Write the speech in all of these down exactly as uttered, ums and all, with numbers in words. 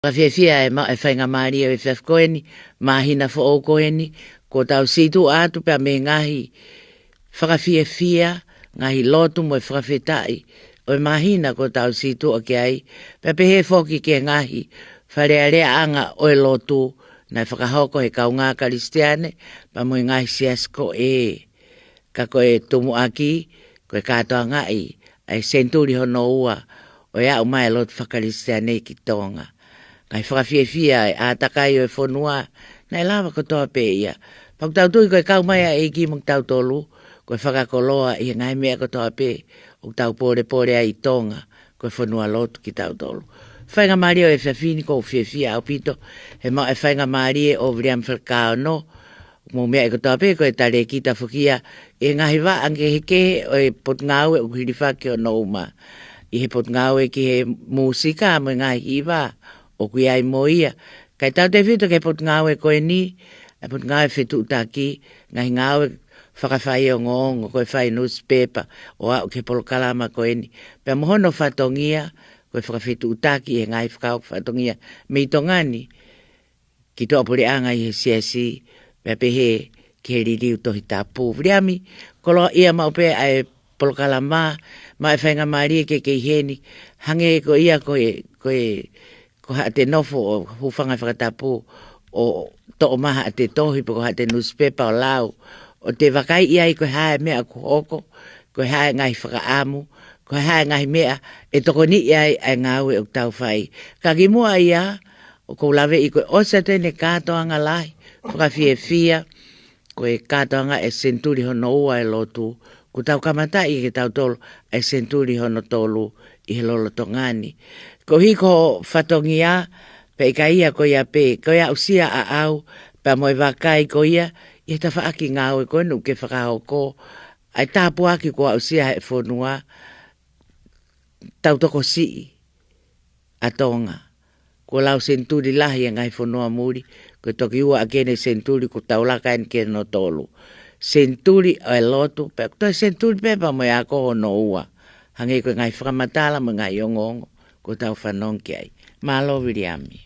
Fakafiefia e maʻu e faingamālie ʻo e efiafi ko eni, māhina foʻou ko eni, kuo tau situʻa atu pea mei he ngaahi fakafiefia, ngaahi lotu mo e fakafetaʻi ʻo e māhina kuo tau situʻa ki ai, pea pehē foki ki he ngaahi falealeaʻanga ʻo e lotu naʻe fakahoko he kaungā Kalisitiane pea mo e ngaahi siasi ko ē. Ka ko e tumuʻaki, ko e kātoangaʻi ʻa e senituli hono ua ʻo e aʻu mai e lotu faka-Kalisitiane ki Tonga. Ngaahi fakafiefia e ʻātakai ʻo e fonua, naʻe lava kotoa pē ia. Pea ʻoku tau tui ko e kau mai ʻa e ʻEiki mo kitautolu, ko e fakakoloa ʻi he ngaahi meʻa kotoa pē ʻoku tau pōlepole ai ʻi Tonga, ko e fonua lotu kitautolu. Faingamālie ʻo e efiafi ni, ʻoku ou fiefia ʻaupito he maʻu e faingamālie ʻo Viliami Falekaono, mo e meʻa kotoa pē ko e talēkita foki ia ʻi he ngaahi vaʻa kehekehe ʻo e potungāue ʻoku hilifaki hono uma. ʻI he potungāue ki he mūsika mo e ngaahi hiva ʻoku ʻi ai mo ia. Kae tautefito ki he potungāue ko eni, ʻa e potungāue fetuʻutaki, ngaahi ngāue fakafaiongoongo, ko e fai newspaper, ʻo aʻu ki he polokalama ko eni. Pea mo hono fatongia, ko e fakafetuʻutaki ʻi he ngaahi fakahoko fatongia mei Tonga ni ki tuʻapuleʻanga ʻi he siasi, pea pehē ki he liliu Tohi Tapu. Viliami, koloaʻia maʻu pē ʻa e polokalama, maʻu e faingamālie ke ke ʻi heni, hangē ko ia ko e, ko e, ko haʻate nofo ʻo hūfanga he fakatapu, ʻo toʻo mai haʻate tohi, pe ko haʻate newspaper ʻo lau, ʻo te vakaiʻi ai ko e hā e meʻa ʻoku hoko, ko e hā e ngaahi fakaʻamu, ko e hā e ngaahi meʻa ʻe tokoniʻi ai ʻa e ngāue ʻoku tau fai. Ka kimuʻa ia, ʻoku ou laveʻi ko e ʻosi atu eni e kātoanga lahi, fakafiefia, ko e kātoanga e senituli hono ua e lotu, kuo tau kamataʻi kitautolu e senituli hono tolu ʻi he lolotonga ni. Koeʻuhi ko e fatongia, pea ʻikai ia ko ia pē, ko e aʻusia ʻaʻau, pea mo e vakai ko ia, ʻi he tafaʻaki ngāue ko eni ʻoku ke fakahoko, ʻa e tāpuaki kuo aʻusia he fonua, tau tokosiʻi ʻa Tonga. Kuo lau senituli lahi e ngaahi fonua muli, ko e toki ua ʻaki eni e senituli kuo tau laka eni ki hono tolu. Senituli ʻo e lotu, pea ko e senituli pē pea mo e ako hono ua. Hangē ko e ngaahi fakamatala mo e ngaahi ongoongo, kuo tau fanongo ki ai. Mālō Viliami.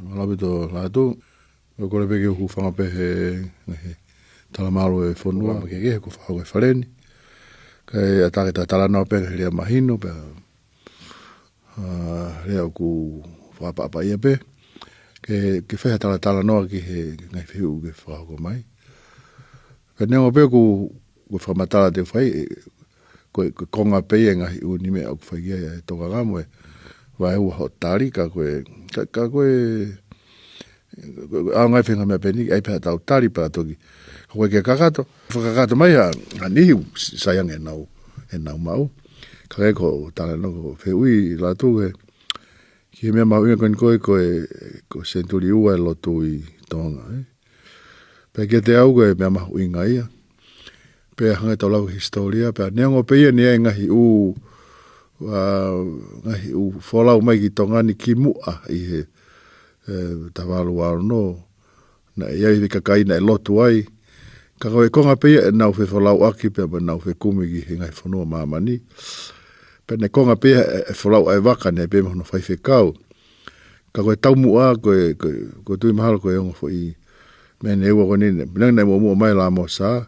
Mālō ʻaupito Lātū. ʻOku ou kole pē ke u hūfanga pē he, he talamalu e fonua, ma ke ke, ko fao ko e fale ni. Kae ʻatā ke ta talanoa pē he lea mahino, pea, ʻa, lea ʻoku fakaʻapaʻapa ia pē. Ke, ke fai ha talatalanoa ki he ngaahi fehuʻi ke fakahoko mai. Pea neongo pē ʻoku, ʻoku fakamatala te u fai, ʻe, ko e, ko e konga pē ia e ngaahi ʻū meʻa ʻoku fai ai e tokanga mo e vaeua hoʻo tali, ka ko e, ka, ka ko e, ʻa e ngaahi feinga meʻa pē ni, ʻai pē haʻatau tali pea toki. Ka ko e ke kakato, fakakakato mai ha, ha niʻihi ʻoku sai ange ʻenau, ʻenau maʻu. Ka ko e ko talanoa ko e fehuʻi Lātū he, ki he meʻa mahuʻinga ko eni ko e, ko e, ko e senituli ua e lotu ʻi Tonga, ē. Pea kiate au ko e meʻa mahuʻinga ia. Pea hangē ʻetau lau hisitōlia, pea neongo pē ia naʻe ʻi ai e ngaahi ʻū, ʻa, ngaahi ʻū folau mai ki Tonga ni kimuʻa ʻi he, ē, taha valu valu ono, naʻe ʻi ai e kakai naʻe lotu ai. Ka ko e konga pē ia ʻenau fefolauʻaki pea mo ʻenau fekumi ki he ngaahi fonua māmani. Pea naʻe konga pē ia e, e folau ʻa e vaka naʻe pehē mo hono faifekau. Ka ko e taumuʻa, ko e, ko e, ko e tui mahalo ko e ongo foʻi meʻa ʻe ua ko eni, neongo naʻe muʻomuʻa mai Lāmosa,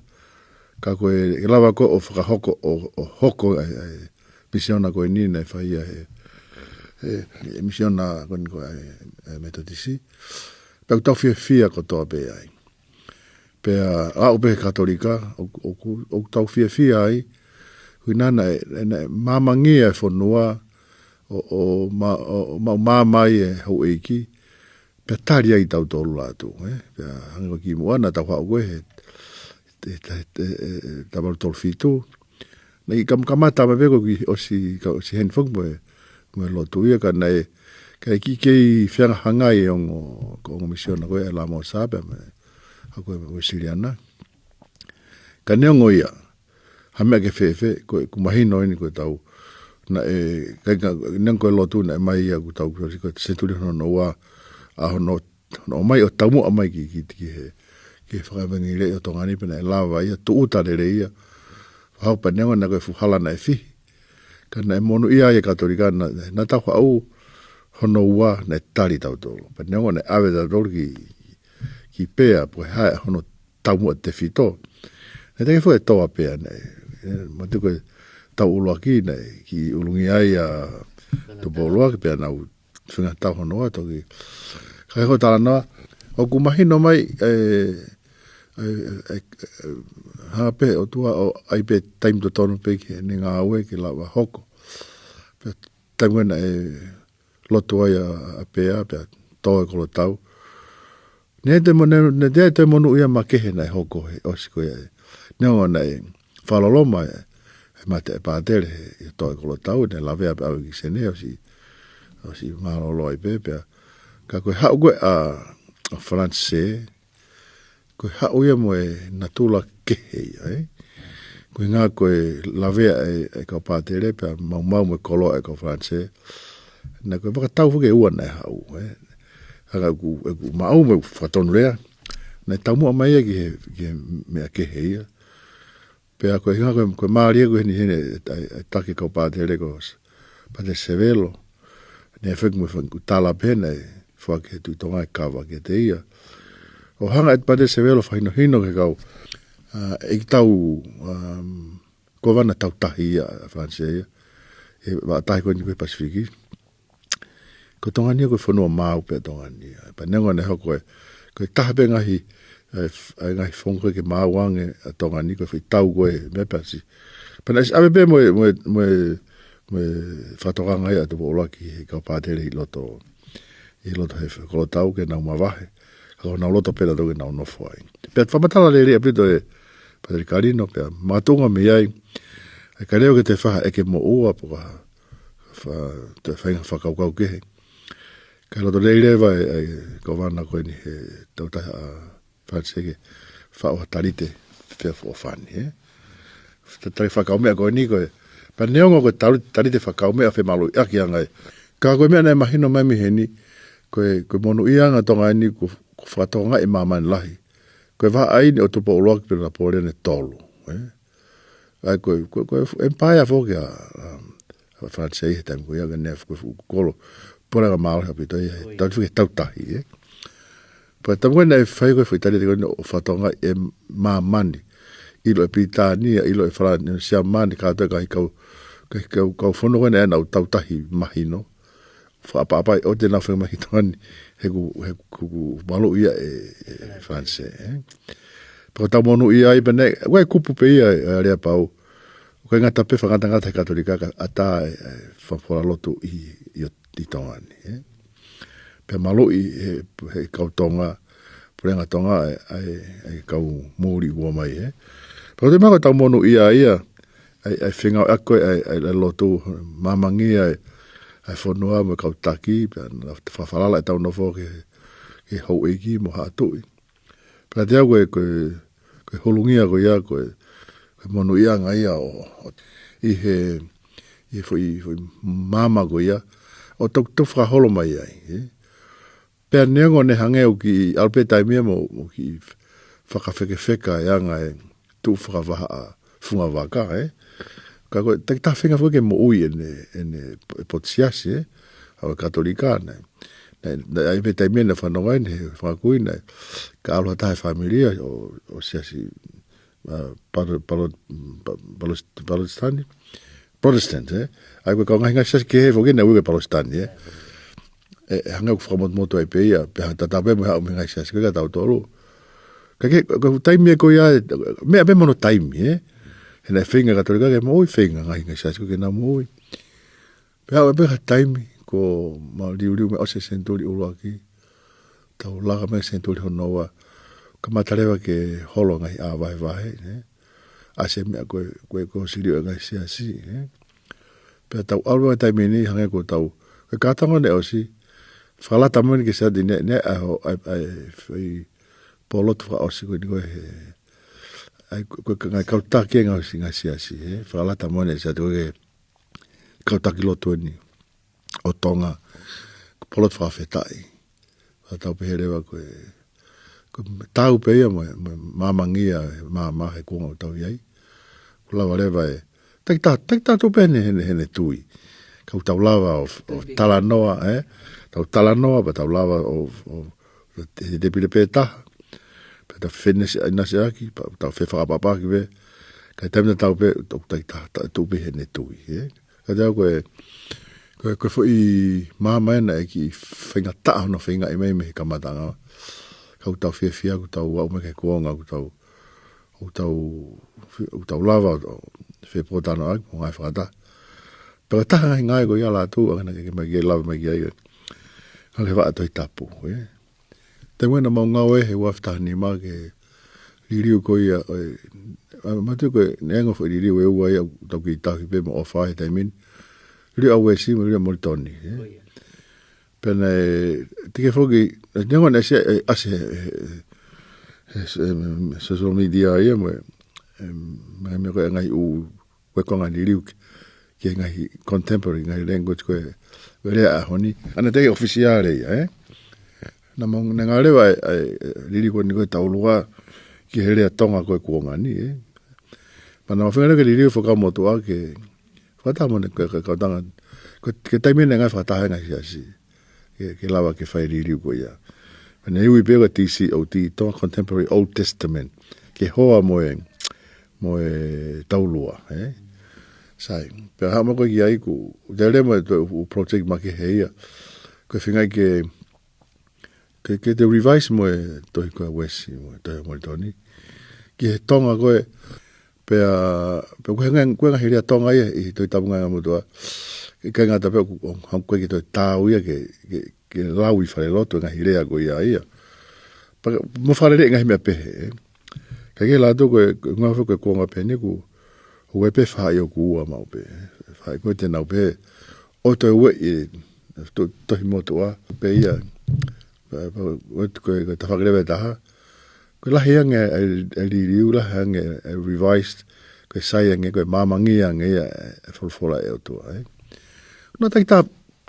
ka ko e, ʻe lava ko ē ʻo fakahoko, ʻo, ʻo hoko ʻa e, ʻa e misiona ko eni naʻe fai ia he, he, he misiona ko eni ko e, e Metotisi. Pea ʻoku tau fiefia kotoa pē ai. Pea aʻu pē he Katolika, ʻoku, ʻoku, ʻoku tau fiefia ai, ʻuhinga naʻe, naʻe, naʻe māmangia e fonua, ʻo, ʻo, ma-, ʻo, ʻo ma-, māmani e houʻeiki, pea tali ai tautolu Lātū, ē? Pea hangē ko e kimuʻa naʻa tau haʻu ko ē he, he, he, he, he, taha valu tolu fitu, naʻe kam-, kamata mai pē ko e kiʻi ʻosi, ka ʻosi heni foki mo e, mo e lotu ia ka naʻe, ka ʻi he kei fehangahangai e ongo, ko e ongo misiona ko ē ʻa Lāmosa pea mo e, ʻa ko e Uēsiliana. Ka neongo ia, ha meʻa ke fēfē, ko e, ʻoku mahino eni ko e tau, naʻe, ka, ka, neongo ko e lotu naʻe mai ia ʻoku tau, ko e senituli hono ua, ʻa hono, hono ʻomai ʻo taumuʻa mai ki, ki, ki he, ki he fakaevangelia ʻo Tonga ni pea naʻe lava ia, tūʻuta lelei ia. Fakahau pea neongo naʻe ko e fuʻu hala naʻe fihi. Ka naʻe monūʻia ai e Katolika naʻa, naʻa tau haʻu, hono ua naʻe tali tautolu. Pea neongo naʻe ʻave tautolu ki, ki Pea, pe ko e hā hono taumuʻa tefito, naʻe teʻeki fua e toa Pea naʻe, ē, mou tui ko e tau ʻuluaki naʻe kiʻi ʻulungia ai ʻa Tupou ʻUluaki pea nau feinga tau hono ua toki. Ka ko e talanoa, ʻoku mahino mai, ē, ē, ē, ē, ē, hā pē ʻOtua ʻo ʻai pē taimi totonu pē ki heʻene ngāue ke lava hoko. Pea taimi ko ē naʻe lotu ai ʻa, ʻa Pea, pea tō e kolotau. Naʻe toe mo-, naʻe, naʻe toe monūʻia makehe naʻe hoko he ʻosi ko ia. Neongo naʻe fakaloloma e, e mate e pātele he, he tō e kolotau, naʻe lavea pē ʻave ki Senē ʻosi, ʻosi mālōlō ai pē, pea. Ka ko e haʻu ko ē ʻa, ʻa Falanisē, ko e haʻu ia mo e natula kehe ia, ē? Ko e ʻuhinga ko e lavea e, e kau pātele pea maumau mo e koloa e kau Falanisē. Naʻe ko e fakatau foki e ua naʻe haʻu, ē? Hanga ʻoku, ʻoku maʻu mo e fakatonu lea. Naʻe taumuʻa mai ia ki he, ki he meʻa kehe ia. Pea ko e ʻuhinga ko e, ko e mālie ko eni heni, e, e, e taki kau pātele ko s-, Pātele Sevelo. Naʻe feki mo e feki tala pē naʻe foaki he Tuʻi Tonga e kava kiate ia. ʻO hanga e Pātele Sevelo fakahinohino ki he kau, ā, ʻeikitau, um, kōvana tautahi ia ʻa Falanisē ia. He vaʻa tahi ko eni ko e Pasifiki. Ko Tonga ni ko e fonua maau pē Tonga ni. Pea neongo naʻe hoko e, ko e taha pē ngaahi, e, f-, e ngaahi fonua ko ē ke maau ange ʻa Tonga ni ko e foʻi tau ko ē meʻa pasi. Pea naʻe ʻosi ʻave pē mo e, mo e, mo e, mo e fakatokanga ia ʻa Tupou ʻUluaki he kau pātele ʻi loto, ʻi loto he f-, kolotau ke nau mavahe. Ka ko ʻenau loto pē nautolu ke nau nofo ai. Pea fakamatala lelei ʻaupito e Pātele Kalino, pea makatuʻunga mei ai, ʻe ʻikai leva ke toe fai ha ʻeke moʻua, pe ko ha fa-, toe fai ha fakakaukau kehe. Ka ʻi loto lelei leva e, e kōvana ko eni he tautahi ʻa Falanisē ke faʻu ha talite feʻofoʻofani, ē? Talite fakakaumeʻa ko eni ko e, pea neongo ko e tali-, talite fakakaumeʻa femaluʻiʻaki ange ai. Ka ko e meʻa naʻe mahino mai mei heni, ko e, ko e monūʻiaʻanga Tonga ni ko, ko e fakatokangaʻi e māmani lahi. Ko e vahaʻa eni ʻo Tupou ʻUluaki pea Napoleone tolu, ē? ʻA ia ko e, ko e, ko e fu-, empire foki ʻa, um, ʻa Falanisē he taimi ko ia ka naʻe fuku fuku kolo. Puleʻanga mālohi ʻaupito ia he tau fuke tautahi, ē. Pea taimi ko ē naʻe fai ko ē foʻi talite ko eni ʻo fakatokangaʻi e māmani. ʻIlo e Pilitānia, ʻilo e Fala-, Siamane, kātoa e ngaahi kau, ngaahi kau, kau fonua ko ē naʻa nau tautahi mahino. Fakaʻapaʻapaʻi ʻo te nau fai mai ki Tonga ni, he ʻoku, he ʻoku, ʻoku maluʻi ia e, e Falanisē, ē. Pea ko e tau monūʻia ai pē eni, ʻoku ʻi ai e kupu pē ia, e, aleapau. ʻOku ʻikai ngata pē fakangatangata he Katolika ka ʻatā e, e fakafola lotu ʻi, ʻi, ʻi Tonga ni, ē. Pea maluʻi he, he kau Tonga, Puleʻanga Tonga, e, e, e kau muli ʻoku ō mai, ē. Pea ko e tau monūʻia ia, ʻa e, ʻa e fengāueʻaki ko ē, ʻa e, ʻa e, ʻa e lotu, māmangia e, ʻa e fonua mo e kau taki, pea naʻa fakafalala e tau nofo ki he, ki he houʻeiki mo haʻa tuʻi. Pea te au ko e, ko e, ko e holungia ko ia, ko e, ko e monūʻiaʻanga ia ʻo, ʻo, ʻi he, ʻi he foʻi, foʻi maama ko ia, ʻo tau, tau fakaholo mai ai, ē. Pea neongo naʻe hangē ʻoku kiʻi ʻalu pē taimi ia mo, mo kiʻi fakafekefeka e anga e tuʻu fakavahaʻa fungavaka, ē. Ka ko e, taki taha feinga foki ke moʻui ʻene, ʻene, e potu siasi, ē. ʻA e Katolika, naʻe. Naʻe, naʻe ʻi ai pē taimi ia naʻe fanongo ai, naʻe fanga kui, naʻe. Ka ʻalu ha taha e fāmili ia, ʻo, ʻo siasi, ā, Palo-, Palo-, Pa-, Palo-, Palesitani. Protestant, ē? ʻA ia ko e kau ngaahi, ngaahi siasi kehe foki naʻe ui ko e Protestant, ē? ʻE, ʻe hangē ʻoku fakamotumotu ai pē ia, pea hanga tatau pē mo e haʻu mei he ngaahi siasi ko ē kia tautolu. Ka ko e, ko e taimi ko ia, meʻa pē mo hono taimi, ē? He naʻe feinga e Katolika ke moʻui, feinga e ngaahi, ngaahi siasi ko ē ke nau moʻui. Pea aʻu pē ki ha taimi, kuo maliuliu mei he ʻosi e senituli ʻuluaki, tau laka mei he senituli hono ua, kamata leva ke holo e ngaahi ʻā vahevahe, ē? ʻAsi e meʻa ko ē, ko ē, ko e ʻosi liliu e ngaahi siasi, ē? Pea tau ʻalu he taimi ni, hangē ko ʻetau, ko e kātoanga naʻe ʻosi, fakalata mai eni ki he siasi ni, naʻe, ʻa e ho-, ʻa e, ʻa e, ʻa e, foʻi pō lotu fakaʻosi ko eni ko ē he, ʻa e, ko e, ko e ngaahi kau taki e ngaahi si-, ngaahi siasi, ē? Fakalata mai eni e siasi ko ē ki he kau taki lotu eni ʻo Tonga, ko e pō lotu fakafetaʻi. Pea tau pehē leva ko e, ko e tau pē ia mo e, mo e māmangia, e maama he kuonga ʻoku tau ʻi ai. Kuo lava leva e, taki taha, taki taha tuʻu pē heʻene, heʻene, heʻene tui. ʻoku tau lava ʻo, ʻo talanoa, ē? Tau talanoa, pea tau lava ʻo, ʻo, ʻo te, te pile pē taha. Pea tau fenesi, ʻinasi ʻaki, pea tau fefakaʻapaʻapaʻaki pē. Ka ʻi he taimi tatau pē, ʻoku takitaha, ta, tuʻu pē heʻene tui, ē? Ka te au ko e, ko e, ko e foʻi maama ena ʻe kiʻi faingataʻa hono feingaʻi mai mei he kamataʻanga. Ka ʻoku tau fiefia, ʻoku tau aʻu mai ki he kuonga, ʻoku tau, ʻoku tau, ʻoku tau lava ʻo fepōtalanoaʻaki, mo ngāue fakataha. Pea ko e taha ngaahi ngāue ko ia Lātū, ʻa ia naʻa ke, ke mai ke lava mai ki ai, ē. Ngāue he vaʻa Tohi Tapu, ē. Taimi naʻa mau ngāue he ua afe taha nima ki he liliu ko ia, ē, ʻa, manatu ko e, neongo foʻi liliu ʻe ua ia, ʻoku tau kei tauhi pē mo ʻofa he taimi ni. Liliu ʻa Uesi, mo liliu ʻa Molitoni, ē. ʻO ia. Pea naʻe, tike foki, neongo naʻe ʻasi, ē, ʻasi, ē, ē, ē, ē, ē, social media ia, mo e, ē, mo e meʻa ko e ngaahi ʻū, ko e konga liliu ki, ki he ngaahi contemporary, ngaahi language ko e, ko e lea ʻaho ni. ʻA ia naʻe teʻeki ʻofisiale ia, ē? Naʻa mau, naʻe ngāue leva ʻa e, ʻa e, ʻa e liliu ko eni ko e taulua ki he lea Tonga ko e kuonga ni, ē? Pea naʻa mau feinga leva ke liliu fakakamotuʻa ke, fakataha mo e, ke, ke, ke taimi naʻe ngāue fakataha e ngaahi siasi. Ke, ke lava ke fai e liliu ko ia. Pea naʻe ui pē ko e T C O T, Tonga Contemporary Old Testament. Ke hoa mo e, mo e taulua, ē? Sai, pea haʻu mai ko ē ki ai ʻoku, te lele mo e toe ʻū project makehe ia. Ko e feinga ke, ke, ke te revise mo e tohi ko e Uesi, mo e tohi Molitoni. Ki he Tonga ko e, pea, pea ko e ngaahi, ko e ngaahi lea Tonga ia ʻi he Tohi Tapu Ngāue ʻa Motuʻa. ʻIkai ngata pē ʻoku, ʻoku, ʻoku ʻikai ke toe taau ia ke, ke, ke lau ʻi falelotu e ngaahi lea ko ia ia. Pea, mo fakalele e ngaahi meʻa pehē, ē. Ka ke Lātū ko e, ko e ngaahi foʻi ko e kuonga pehē ni ʻoku, ʻoku ʻi ai pē faʻahi ʻoku ua maʻu pē, ē. Faʻahi ko ē te nau pehē, ʻoua toe ueʻi e, to-, tohi motuʻa pē ia. Pea, pea, ʻoua toe ko e, ko e tafaʻaki leva ʻe taha. Ko e lahi ange e, e liliu, lahi ange e revised, ko e sai ange, ko e māmangia ange ia e folofola ʻa e ʻOtua, ē. Naʻa takitaha,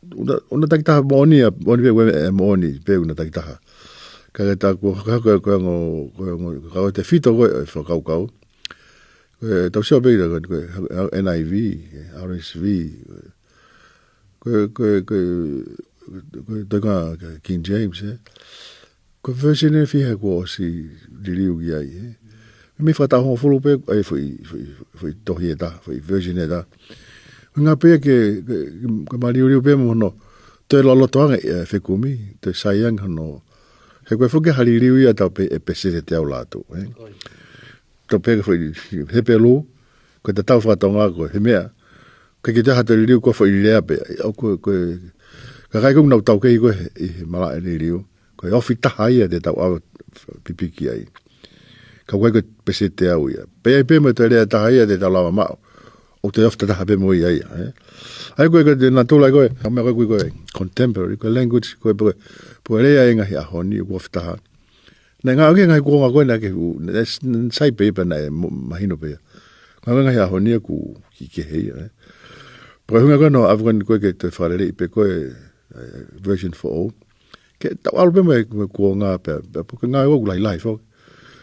ʻoku na, ʻoku na takitaha moʻoni ia, moʻoni pē, ue, ē, moʻoni pē, ʻoku na takitaha. Ka ke tā ko, ka ko, ko e ongo, ko e ongo, ka ko e tefito ko e fakakaukau. Ko e tau sio pē ki he, ko e N I V, R S V, ko e, ko e, ko e, ko e, ko e, ko e King James, ē. Ko e version ʻe fiha kuo ʻosi liliu ki ai, ē. Meimei fakatahongofulu pē, ʻa e foʻi, foʻi, foʻi tohi ʻe taha, foʻi version ʻe taha. Ngā pē ke, ke, ke maliuliu pē mo hono toe loloto ange e fekumi, toe sai ange hono. He ko e foki ha liliu ia tau pehē ʻe peseti ʻe teau Lātū, ē. Tau pehē ko e foʻi Hepelū, ko e tatau faka-Tonga ko e hā e meʻa. Ka ke te hata liliu ko e foʻi lea pē. ʻOku, ko e, ka ʻikai ko ʻenau tau kei ko e, ʻi he malaʻe liliu. Ko e ofi taha ia te tau ʻave pipiki ai. Ka ʻoku ʻikai ko e peseti ʻe teau ia. Pea ʻi ai pē mo e toe lea taha ia te tau lava maʻu. ʻOku toe ofi taha pē mo ia ia, ē. ʻA ia ko e, ko e natula ko e, ʻa e meʻa ko e, ko e contemporary, ko e language, ko e, ko e, ko e lea ʻa e ngaahi ʻaho ni, ʻoku ofi taha. Naʻe ngāueʻaki e ngaahi kuonga ko ē naʻa ke u, naʻe s-, n-, sai pē pea naʻe mo-, mahino pē ia. Ngāueʻaki e ngaahi ʻaho ni ʻoku kiʻi kehe ia, ē. Pea ko e ʻuhinga ko ē naʻa ʻave ko eni ko ē ke toe fakaleleiʻi pē ko e, ē, version foʻou. Ke tau ʻalu pē mo e, mo e kuonga pē, pea, pea ko e ngāue ʻoku lahilahi foki.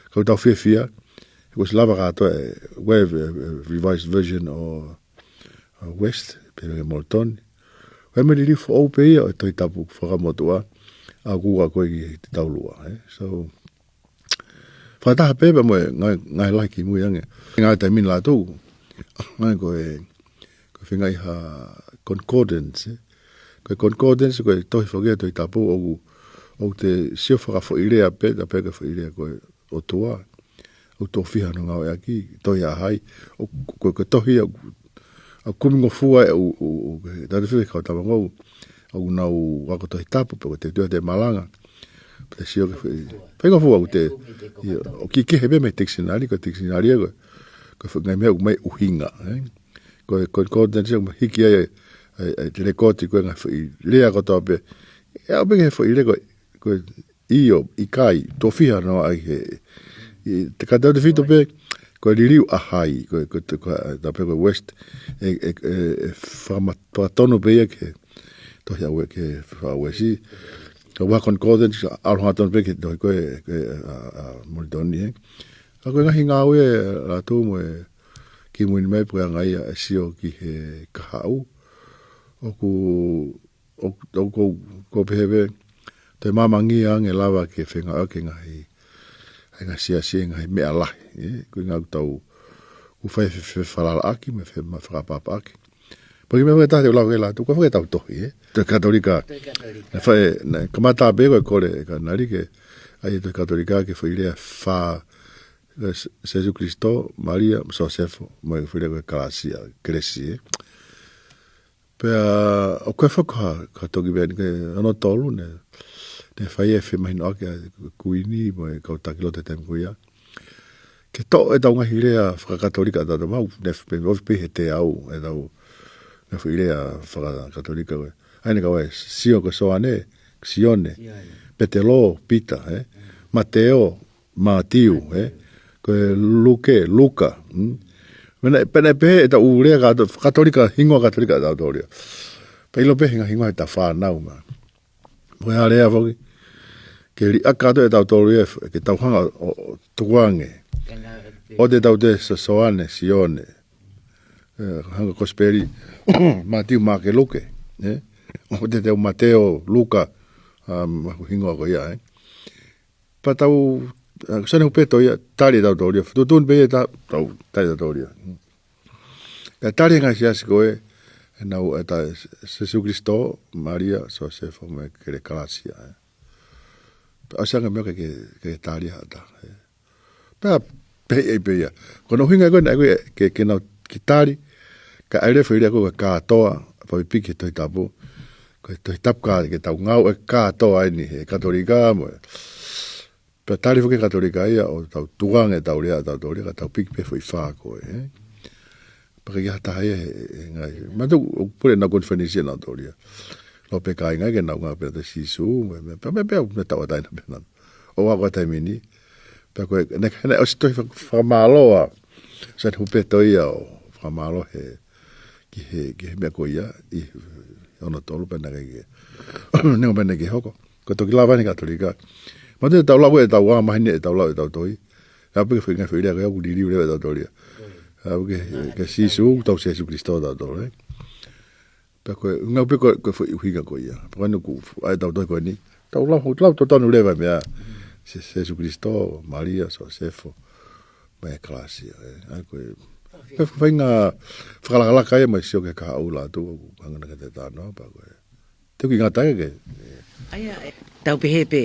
Ka ʻoku tau fiefia, he kuo ʻosi lava kātoa e, ʻa e, ē, ē, revised version ʻo ʻa West, pea mo Molitoni. Ko e meʻa liliu foʻou pē ia ʻo e Tohi Tapu Fakamotuʻa, ʻa ʻoku ua ko ē ki he taulua, ē. So, fakataha pē pea mo e ngaahi, ngaahi lahi kimui ange. Ngaahi taimi ni Lātū, ngaahi ko e, ko e feinga ʻi ha concordance, ē. Ko e concordance, ko e tohi foki ʻa e Tohi Tapu, ʻoku, ʻoku te sio fakafoʻilea pē, tā pē ko e foʻilea ko e ʻOtua. ʻOku tofiha hono ngāueʻaki, tohi ʻa hai, ʻo, ko, ko e tohi ʻa, ʻa kumi ngofua ʻe, ʻo, ʻo, ʻo, ke, tātou fika kau tama ngou, ʻoku nau ako Tohi Tapu, pe ko e te tua te malanga, pe te sio ke fai, fai ngofua ʻoku te, ia, ʻoku kiʻi kehe pē mei he dictionary, ko e dictionary ko e, ko e fai ngaahi meʻa ʻoku ʻomai ʻuhinga, ē? Ko e, ko e, ko e concordance ʻoku ʻomai hiki ai, ʻa e, ʻa e, ʻa e lekooti ko e ngaahi foʻi lea kotoa pē, ʻe aʻu pē ki he foʻi lea ko e, ko e ʻio, ʻikai, tofiha noa ai he. ʻI, te ka tautautefito pē, ko e liliu ʻa hai, ko, ko, ko, tā pē ko e West, ʻe, ʻe, ʻe, ʻe fakama-, fakatonu pē ia ke, tohi ʻa Ue-, ke faka-Uesi. Ka ʻoku ʻi ai ha concordance, ʻalu hangatonu pē ke tohi ko e, ko e, ʻa, ʻa Molitoni, ē. Ka ko e ngaahi ngāue Lātū mo e kimui ni mai pē ko e anga ia e sio ki he kahaʻu. ʻoku, ʻoku, ʻoku, ʻoku pehē pē, te mamangia ange lava ke fenga ake ngaahi, ʻa e ngaahi siasi, ngaahi meʻa lahi, ē? Ko e ngaahi tau, ʻoku fai fe, fe, falala ʻaki, mo e fe, ma fakapapa ʻaki. Pea ko e meʻa fakatātā ʻoku lau ke la, tu ka fakatau tohi, ē? Tohi Katolika. Tohi Katolika. Naʻe fai, naʻe kamata pē ko e kole, ka naʻe ʻai ke, ʻai e Tohi Katolika ke foʻi lea fā, ē, Sē, Sēsū Kalaisi, Malia, Sosefo, mo e foʻi lea ko e Kalasia, kelesi, ē? Pea, ʻoku ʻi ai foki ha, ha toki meʻa ni ke ono tolu ne, ne fai e femahinoʻaki ʻa e Kuini mo e kau taki lotu he taimi ko ia. Ke toʻo ʻetau ngaahi lea fakakatolika ʻatautolu mau, ne f-, pe, ofi pē he te au, ʻetau, ne foʻi lea fakakatolika ko ē. ʻA ia ne kau ai, Sio ko Soane, Sione, Sione. Petelo, Pita, ē? Mm. Mateo, Mātiu, ē? Ko e Luke, Luka, mm? Pea naʻe, pea naʻe pehē ʻetau lea kato-, Katolika, hingoa Katolika ʻatautolu ia. Pea ʻilo pē he ngaahi hingoa ʻetau fānau mā. Mo e alea foki, ke liʻaki atu ʻetautolu ia, ke tau hanga ʻo, ʻo tukuange. ʻOua te tau teu Sō-, Soane, Sione. Ē, hanga Kosipeli, Mātiu, Maʻake, Luke, ē? ʻOua te teu Mateo, Luka, um, ko e hingoa ko ia, ē? Pea tau, ē, Sione Hupeto ia, tali ʻetautolu ia. Tuʻutuʻuni pē ia ta-, tau, tali ʻetautolu ia. Ka tali e ngaahi siasi ko ē, ʻenau, ʻe ta Sēsū Kalaisi, Malia, Sosefo, mo e kelesi Kalasia, ē. Pea ʻosi ange meʻa ke, ke, ke tali ha taha, ē. Pea, pehē ai pē ia. Ko hono ʻuhinga ko ē naʻe ko ē ke, ke nau ki tali, ka ʻai leva e foʻi lea ko ē kātoa, fakapipiki he Tohi Tapu. Ko e Tohi Tapu ka, ke tau ngāue kātoa eni he Katolika mo e. Pea tali foki e Katolika ia ʻo tau tukuange ʻetau lea, ʻetau tau lea, ka tau piki pē foʻi fā ko ē, ē. Pea ka ʻi ai ha taha ia he, he ngaahi. Mātuʻa ʻoku pule ʻenau konifelenisi ʻanautolu ia. Lau pē kāinga ke nau ngāue pē ʻa Sīsū, mo e, mo e, pea, pea, pea, pea tauʻatāina pē nau. ʻO ako taimi ni. Pea ko e, ne, ne ʻosi tohi faka-, fakamālō ʻa Sione Hupeto ia ʻo fakamālō he, ki he, ki he meʻa ko ia, ʻi he ono tolu pea naʻe ʻikai ke. Neongo pē naʻe ʻikai ke hoko. Ko e toki lava eni Katolika. Mātuʻa tau lau ʻetau ā, mahino ʻetau lau ʻetau tohi. ʻA ia pē ke feinga foʻi lea ko ia ʻoku liliu leva ʻetautolu ia. ʻA ia pē ke, ke Sīsū, tau Sēsū Kalaisi ʻatautolu, ē. Pea ko e, ngau pē ko e, ko e foʻi ʻuhinga ko ia. Pea ko eni ʻoku ʻai ʻetau tohi ko eni. Tau lau, lau totonu leva meʻa. Sē, Sēsū Kalaisi, Malia, Sosefo, mo e Kalasia, ē. ʻA ia ko e, ko e feinga fakalakalaka ia mai sio ke kahaʻu la tu, hanga na ke te tano, pea ko e. Te u ki ngata ke. ʻA ia, ē, tau pehē pē,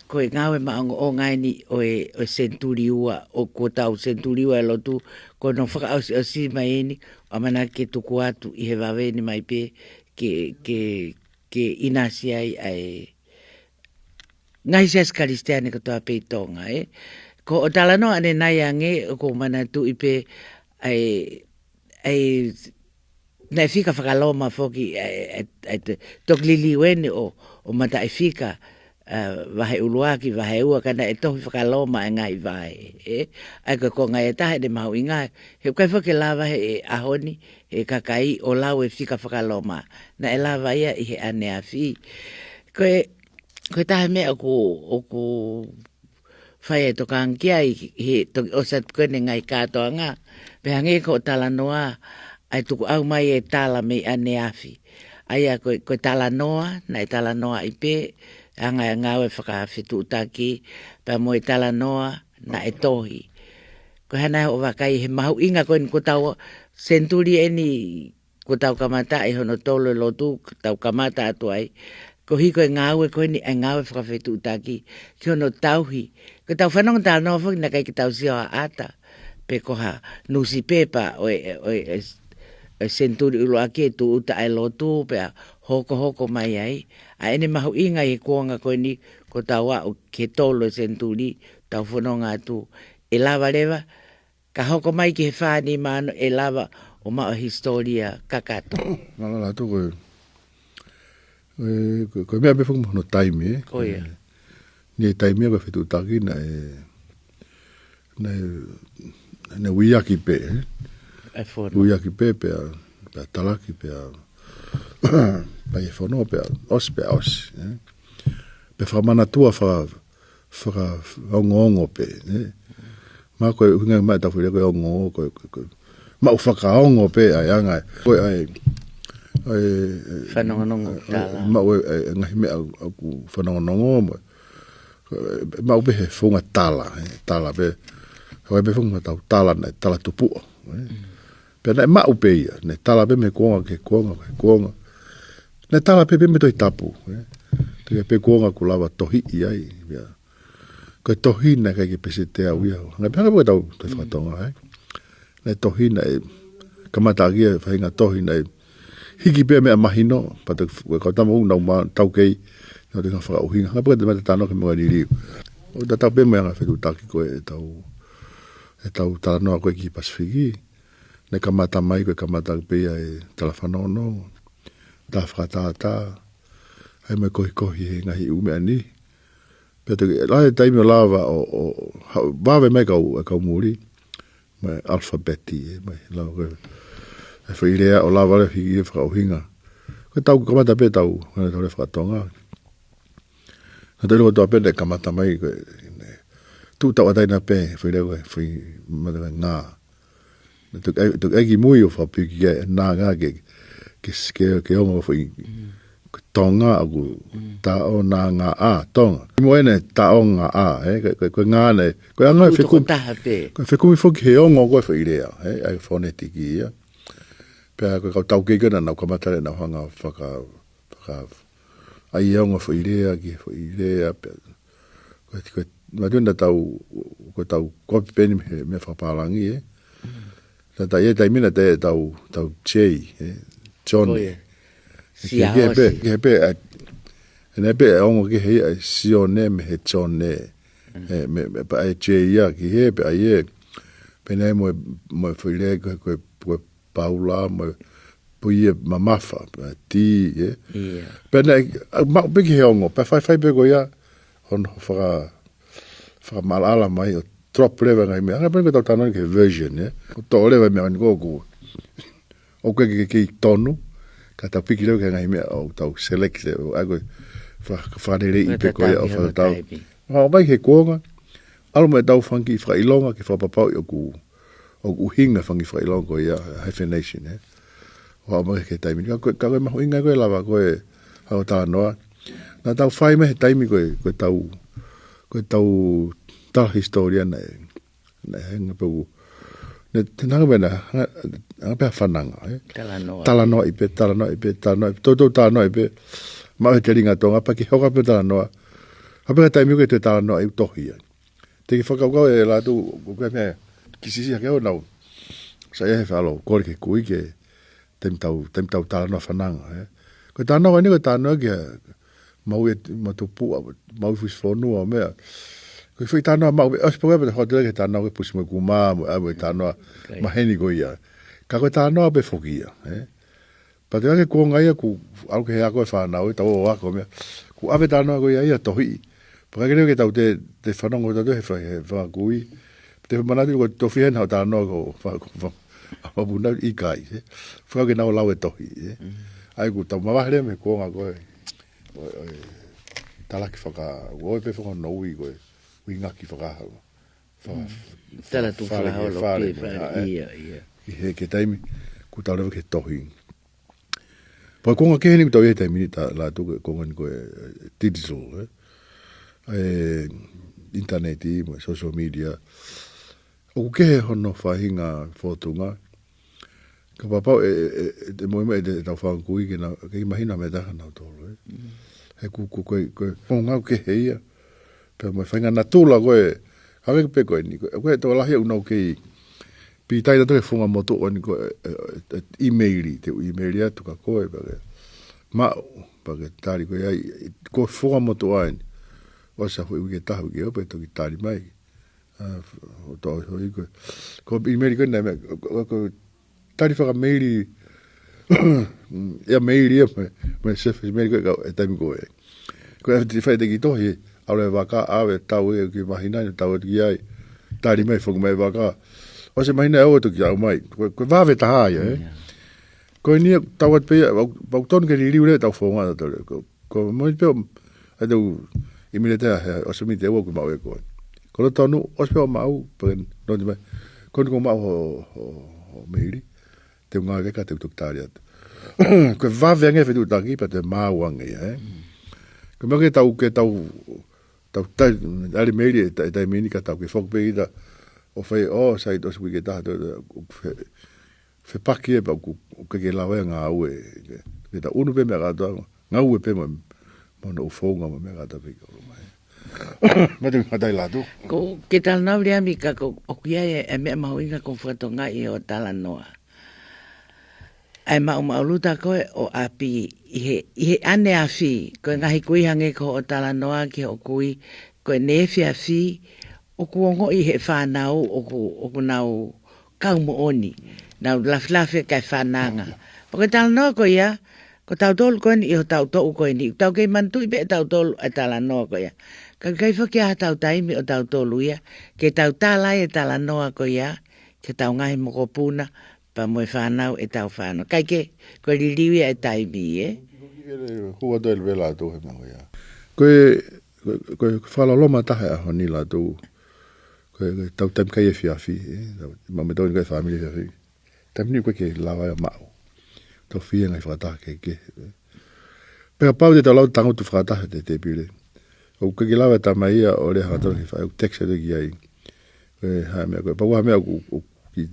ko e ngāue maʻongoʻonga eni ʻo e, ʻo e senituli ua, ʻo ko ʻetau senituli ua e lotu, ko hono fakaʻosiʻosi mai eni, ʻamanaki ke tuku atu ʻi he vave ni mai pē, ke, ke, ke ʻinasi ai ʻa e ngaahi siasi Kalisitiane kotoa pē ʻi Tonga, ē. Ko hoʻo talanoa ʻanenai ange, ʻoku ou manatuʻi pē, ʻa e, ʻa e, naʻe fika faka-Loma foki, ʻa e, ʻa e, ʻa e, toki liliu eni ʻo, ʻo Mataʻifika, ā, vahe ʻuluaki, vahe ua, ka naʻe tohi faka-Loma e ngaahi vahe, ē. ʻA ia ko e konga ʻe taha ʻene mahuʻinga, he ʻoku ʻikai foki ke lava he ʻaho ni, he kakai ʻo lau e fika faka-Loma. Naʻe lava ia ʻi he ʻaneafi. Ko e, ko e taha e meʻa ʻoku, ʻoku fai e tokanga ki ai, he toki ʻosi atu ko eni e ngaahi kātoanga. Pea hangē ko hoʻo talanoa, ʻa e tukuʻau mai e tala mei ʻaneafi. ʻA ia ko e, ko e talanoa, naʻe talanoaʻi pē, anga e ngāue fakafetuʻutaki, pea mo e talanoa, naʻe tohi. Ko e hā nai hoʻo vakai he mahuʻinga ko eni ko ʻetau senituli eni, ko ʻetau kamata ʻi hono tolu e lotu, tau kamata atu ai. Koeʻuhi ko e ngāue ko eni, e ngāue fakafetuʻutaki, ki hono tauhi. Ko ʻetau fanongo talanoa foki naʻe ʻikai ke tau sio ʻa ʻata. Pe ko ha nusipepa ʻo e, ʻo e, ʻo e senituli ʻuluaki e tūʻuta e lotu, pea hokohoko mai ai. ʻA ʻene mahuʻinga ʻi he kuonga ko eni, ko ʻetau aʻu ki he tolu e senituli, tau fononga atu. ʻE lava leva, ka hoko mai ki he fā nima ono ʻe lava ʻo maʻu e hisitōlia kakato. Mālō ʻaupito ko e, e, ko, ko e meʻa pē foki mo hono taimi, ē? Ko ia. Ē, ʻi he taimi ko e fetuʻutaki naʻe, naʻe, naʻe uiaki pē, ē? ʻE fono. Uiaki pē, pea, pea talaki, pea, pea ʻe fono, pea ʻosi, pea ʻosi, ē? Pea fakamanatua, faka-, fakaongoongo pē, ē? Ma ko e ʻuhinga mai ʻetau foʻi lea ko e ongo, ko e, ko e, ko e maʻu fakaongo pē ʻa e anga, ko e ʻa e, Fanongonongo tala. Maʻu e, e, e ngaahi meʻa ʻoku fanongonongo mo. E, maʻu pē he founga tala, e, tala pē. Hoi pē founga tau tala naʻe tala tupuʻa, e. Pea naʻe maʻu pē ia, naʻe tala pē mei he kuonga ki he kuonga, ki he kuonga. Naʻe tala pē pē mei he Tohi Tapu, e. Teʻeki pē kuonga kuo lava tohiʻi ai, ia. Ko e tohi naʻe ʻikai ke peseti au ia. Ngai pehanga pē tau, tau fakatonga, e. Naʻe tohi naʻe kamata ʻaki e faʻahinga tohi naʻe hiki pē meʻa mahino, pea te, ko e kau tama ʻoku nau ma, taukei, nau te ngaahi fakaʻuhinga. Ngai pē te mata tano ke mo liliu. ʻO tatau pē mo e anga fetuʻutaki ko e tau, e tau talanoa ko e ki Pasifiki. Naʻe kamata mai ko e kamata pē ia e tala fanongonongo, tala fakatātā, ʻai mai kohikohi he ngaahi ʻū meʻa ni. Pea toki, lahi e taimi ʻo lava ʻo, ʻo, ha-, vave mai kau, e kau muli, mai alfabeti, e, mai lava ko e, e foʻi lea ʻo lava leva hiki e fakaʻuhinga. Ko e tau kamata pē tau, ko e tau lea fakatonga. Ka tau loko toa pē naʻe kamata mai ko e, ne, tuʻu tau ataina pē, foʻi lea ko e, foʻi mata ngā. Naʻe toki ʻai, toki ʻai ki mui ʻo fakapiki ke nā ngā ke, ke, ke, ke ongo foʻi, ko e Tonga ʻoku taʻo nā ngā ʻa, Tonga. Mo ʻene taʻo ngā ʻa, e, ko, ko, ko e ngā ne, ko e anga Tuʻu fekumi, tokotaha pē. Ko e fekumi foki he ongo ko e foʻi lea, e, ʻai fonetiki ia. Pea ko e kau taukei ko ē naʻa nau kamata leva nau hanga faka, faka, ʻai e ongo foʻi lea ki he foʻi lea, pea, ko e, ko e, matu na tau, ko e tau kopi pē eni mei he, mei he fakapālangi, e. Naʻa tau ʻi he taimi na te tau, tau J, e, John. Ko ia. Ki he, ki he pē, Siaosi. Ki he pē, a, ʻene pē, e ongo ki he, a, Sione mei he John, e. Mm. E, me, me, pea ʻai e J ia ki he, pea ʻai e. Pea naʻe mo e, mo e foʻi lea ko e, ko e, ko e Paula, mo e, pui e mamafa, pea T, e. Ia. Pea naʻe, a, maʻu pē ki he ongo, pea faifai pē ko ia, hono faka, fakamaʻalaʻala mai, ʻo drop leva ngaahi meʻa. Anga pē ko e tau talanoa ki he version, e. ʻO toʻo leva meʻa ni ko ʻoku, ʻoku ʻikai ke, ke, ke tonu, ka tau piki leva ki he ngaahi meʻa ʻoku tau select leva, ʻa ko e fa-, fakalelei pē ko ia ʻo fakatau. Fakapapauʻi he kuonga, ʻalu mo e tau fanga kiʻi fakaʻilonga ke fakapapauʻi ʻoku, ʻoku ʻuhinga fanga kiʻi fakaʻilonga ko ia, hyphenation, e. ʻO aʻu mai ki he taimi ni, ka ko e, ka ko e mahuʻinga ko e lava ko e, hau talanoa. Naʻa tau fai mai he taimi ko e, ko e tau, ko e tau tala hisitōlia naʻe, naʻe hanga pē ʻoku, naʻe te hanga pē na, hanga, hanga pē ha fananga, e. Talanoa. Talanoaʻi pē, talanoaʻi pē, talanoaʻi pē, toutou talanoaʻi pē, maʻu he telinga Tonga, pea ke hoka pē talanoa. Ka pē ka taimi ko e te talanoaʻi ʻo tohi ai. Te ke fakakaukau e lātou, ko e meʻa, kisisi hake au nau. Sa ia he falo, kole ke kui ke, taimi tau, taimi tau talanoa fananga, e. Ko e talanoa ni ko e talanoa ki he, maʻu e, matupuʻa, maʻu e fusi fonua, meʻa. Ko e foʻi talanoa maʻu, ʻosi pē ko e pē hotela ke talanoa ke pusi mo e kumā, mo e, mo e talanoa, maheni ko ia. Ka ko e talanoa pē foki ia, e. Pea te ake kuonga ia ku, ʻalu ke he ako e fānau, e tau ō ako meʻa. Ku ʻave talanoa ko ia ia tohi. Pea ka ke leo ke tau te, te fanongo tau te he fa-, he fakakui. Te manatu ko tofi hena o talanoa ko fa-, ko fa-, a mapuna ʻikai, e. Fakau ke nau lau e tohi, e. ʻAi ku tau mavahe leva mei he kuonga ko e. ʻO, ʻo, e, talaki faka, ʻo e pē faka noui ko e. Uingaki faka, fa-, fa-, Tala tu fale ke fale, pē, fale, ia, ia. ʻI he ke taimi, ku tau leva ke tohi. Pea ko e konga kehe ni ʻoku tau ʻi he taimi ni ta lātou ko e konga ni ko e, e, digital, e. E, internet mo e social media. ʻOku kehe hono faʻahinga fōtunga. Kapau ʻe, ʻe, ʻe, ʻe, te moe mai te tau fanga kui ke na, ke mahino meʻa taha nau tolo, e. He ku, ku, ko e, ko e, ko e ngau kehe ia. Pea mo e faʻahinga natula ko e, ʻave pē ko eni, ko e, ko e tau lahi ʻoku nau kei pītai tatou he funga motuʻa ni ko e, e, e, e, email, te u email atu kia koe, pea ke maʻu, pea ke tali koe ai, ko e funga motuʻa ni. ʻOsi foʻi uike taha uike ʻo pea toki tali mai. A, ʻo tau hoi ko e. Ko e email ko e nai meʻa, ko, ko, ko tali fakameili, ia meili ia, mo e, mo e sefe meili ko e kau, e taimi ko e. Ko e te fai te ki tohi, ʻalu e vaka, ʻave, tau e ki mahina, tau e ki ai, tali mai, foki mai vaka. ʻOsi mahina ʻe ua toki ʻalu mai, ko e, ko e vave taha ia, e. Ia. Ko eni, tau atu pē ia, pau, pau tonu ke liliu leva tau fonga, tau leva, ko, ko e moʻoni pē, ʻa tau, ʻi mile te a, he, ʻosi mile te ua ko e maʻu e ko e. Ko lo tonu, ʻosi pē ʻo maʻu, pea ke noti mai, ko eni ko e maʻu ho, ho, ho meili. Te u ngāue ka te u toki tali atu. Ko e vave ange fetuʻutaki pea toe maau ange ia, ē. Ko e meʻa ke tau, ke tau, tau tai, ʻalu mei ai e ta-, e taimi ni ka tau ke foki pē ʻita ʻo fai ʻo sai ʻosi uike ʻe taha, toe, toe, ʻoku fe-, fepaki ē pea ʻoku, ʻoku ʻikai ke lava ia ngāue. Ke, ke tau ʻunu pē meʻa kātoa, ngāue pē mo, mo hono ʻū founga mo e meʻa kātoa pē ki ʻolunga. Mātuʻaki mātā ʻi Lātū. Ko ke talanoa Viliami ka ko ʻoku ʻi ai e, e meʻa mahuʻinga ʻoku ou fakatokangaʻi ʻi hoʻo talanoa. ʻA e maʻumaʻuluta ko ē ʻo ʻapi ʻi he, ʻi he ʻaneafi, ko e ngaahi kui hangē ko hoʻo talanoa ki hoʻo kui, ko ʻene efiafi, ʻoku ongoʻi ʻe he fānau, ʻoku, ʻoku nau kau moʻoni, nau lafilafi kae fananga. Pea ko e talanoa ko ia, ko tautolu ko eni ʻi hotau toʻu ko eni, tau kei manatuʻi pē ʻe tautolu e talanoa ko ia. Ka ʻoku ʻikai foki ʻi ai hatau taimi ʻo tautolu ia, ke tau tala ai e talanoa ko ia, ki hotau ngaahi mokopuna, pea mo e fānau ʻetau fānau. Kae kehe, ko e liliu ia e taimi, ē? Hua toe le vela atu he meʻa ko ia. Ko e, ko e, ko e fakaloloma taha e ʻaho ni Lātū. Ko e, ko e tau taimi kai efiafi, ē? Tau, ma me tau ni kai fāmili efiafi. Taimi ni ʻoku ʻikai ke lava ia ʻo maʻu. Tau fie ngaahi fakataha kehekehe, ē? Pea kapau te tau lau tangutu fakataha he tēpile, ʻoku ʻikai ke lava e tamai ia ʻo lea hangatonu ki he faʻē ʻoku text atu ki ai. Ko e hā e meʻa ko ē, pau ha meʻa ʻoku, ʻoku ki,